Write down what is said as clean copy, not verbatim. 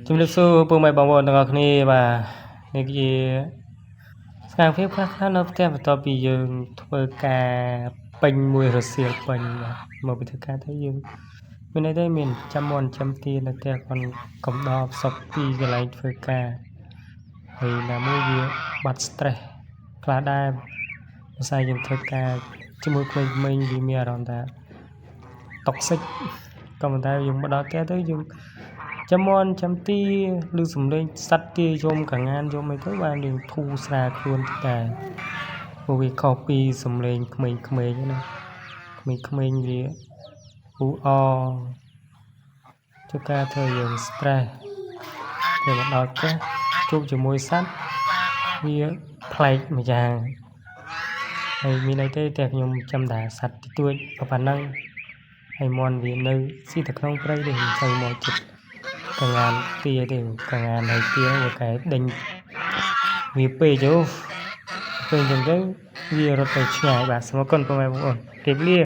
ជំរាបសួរពុកម៉ែបងប្អូនទាំងអស់គ្នាបាទនេះជាសកម្មភាពខ្លះៗនៅផ្ទះបន្ទាប់ពីយើងធ្វើការពេញមួយរសៀលពេញបាទមកពីធ្វើការទៅយើងមានន័យទេមានចាំមន់ចាំទានៅផ្ទះគាត់កំដរផ្សព្វពីកន្លែងធ្វើការហើយណាមួយវាបាត់ stress ខ្លះដែរភាសាយើងធ្វើការជាមួយក្មេងៗវាមានអារម្មណ៍ថា toxic ក៏ប៉ុន្តែយើងមកដល់ផ្ទះទៅយើងចាំមន់ចាំទាឬសំឡេងសត្វទាយំកងានយំអីទៅបានយើងធូរស្រាលខ្លួនតិចដែរព្រោះវាខុសពីសំឡេងក្មេងៗណាក្មេងៗវាអ៊ូអធ្វើការធ្វើឲ្យយើង stress ពេលមកដល់ផ្ទះជួបជាមួយសត្វវាប្លែកម្យ៉ាងហើយមានអីទេតែខ្ញុំចាំតែសត្វតិចតួចប៉ុណ្ណឹងហើយមាន់វានៅស៊ីតែក្នុងព្រៃទេមិនសូវមកចិត្តកងានទាទេកងានហើយទាវាកែដេញវាពេកយោពេលអញ្ចឹងទៅវារត់ទៅឆ្ងាយបាទសូមអរគុណពុកម៉ែបងប្អូនជម្រាបលា។